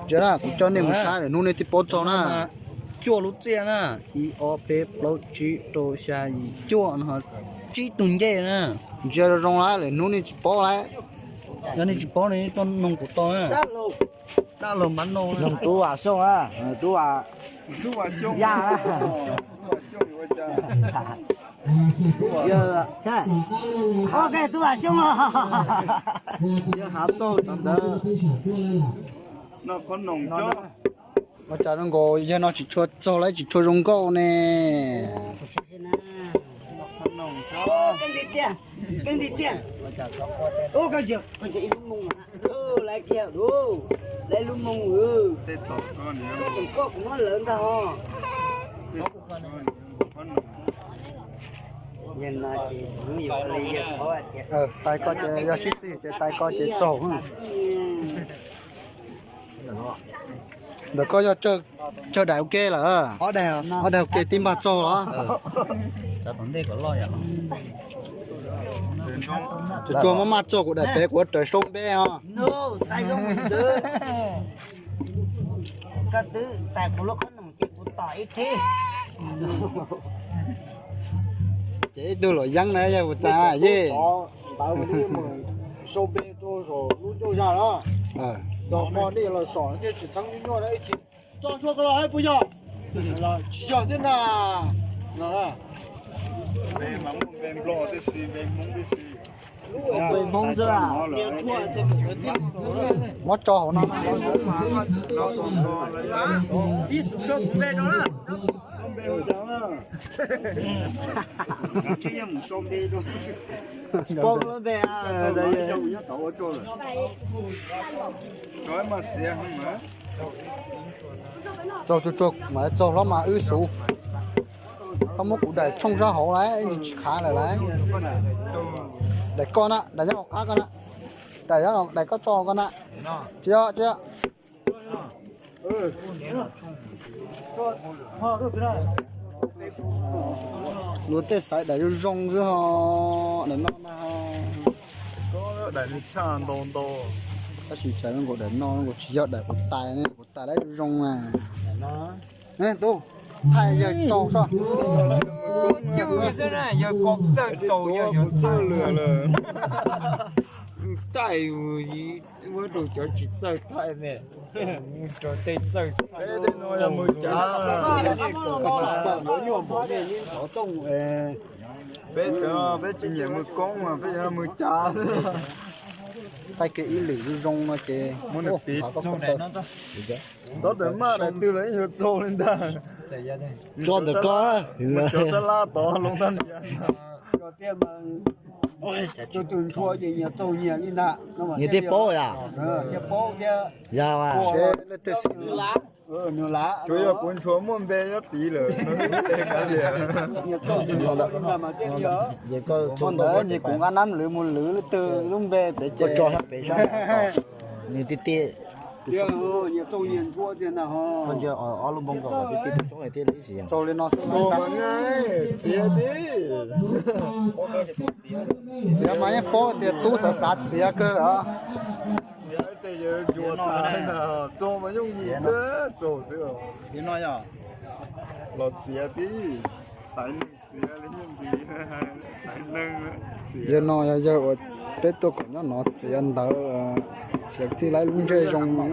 Ntsia na, kuv coj nej mus saib lawm hnub nej thiaj paub txog na. Cuaj lub txiaj na, ib ob peb plaub tsib rau xya yim cuaj no, tsib tug ncej na. Ntsia zoo zoo lawm hnub nej tsis paub lawm. Yog nej tsis paub nej tuaj noog kuv tau na. Dab laug Mab Noj, noog Tub Vam Xyooj a, Tub Vam Yaj. Tub Vam Xyooj os. Yog hav txaug ntawd. Ua cas zoo nkaus yawg no tsis tshua txaug lawm, tsis tshua zoo nkauj ne? Tais koj ces yog sib txig ces tais koj ces txaug. Ntawm koj yog tsawg daim ua ke lawm? Ob daim ua ke tib npag txaug los? Tsuag tsuag maj maj txaug kuv daim pem kuv raws saub npeb os. Ces ib tug luam yeeb na yog puas txav yej. Sau npe rau saum lub ncauj zaj na. Txog hmo nej los som thiaj tsis txheeb nyuaj nyuaj na ib tsis. Tso tshuaj ko los hais puas yog? Tsis yog thiab na. Npe mas muaj npe Nplog tib si, npe Hmoob tib si. Npe Hmoob xwb. Muab tso hauv no. Ib xus sau kuv npe rau na. Tsis paub lub npe. Txaug tsuag tsuag mas txaug hlob mas wb xub. Koj muab kuv daim tshooj sab hauv lawm, tsis khav lawm lawm. Daim koj na, daim nyob hauv qab koj na. Daim, daim koj tso koj na. Tsis, tsis. Luag tej xaiv daim zoo zoo xwb ho, daim no na. Daim tshaj ntau ntau. Tab sis tsav zoo nkaus daim no, nkaus tsis yog daim kuv tais ne, kuv tais lawv zoo zoo na. Tub, thaij yawg txaug soj. Yawg txawj txaug, yawg yuav txawj lawm. Thaij ua rau cov tsis txawj thaij ne, rau tej txawj thaij. Peb tej no yog mus cav, peb cov peb tsis nyiam mus koob, peb cov mus cav. Thaij kiag ib lwm zoo zoo no ces muab nws piv. Tab sis maj daim twg los yeej yuav txaug li ntag. Tso ntawm koj, mus cov sab lab tod loo tag nrho. Tus ntshua ces nyias txaug nyias li ntag. Nyias thiaj paub yom. Thiaj paub thiab. Yog mas. Tsuas yog kuv ntshua muaj npe nyob tid lawm. Nyias txaug nyias li ntag mas thiaj li. Ua ntawd ces kuv nqa nab lwv mus lwv leej twg lub npe pem ces tso sab pem sab. Nws tiag tiag. Koj ntsia ob lub npoo kom tiag tiag, soob tiag li xwb. Txiav mas yeej paub tias tub xav xav txiav kawg os. Los txiav tib, xaiv neeg txiav li, xaiv neeg txiav. Yawg no yog yawg uas peb tuaj kom nyob no txiav ntawv, txiav thiaj laib lub ntsej zoo na.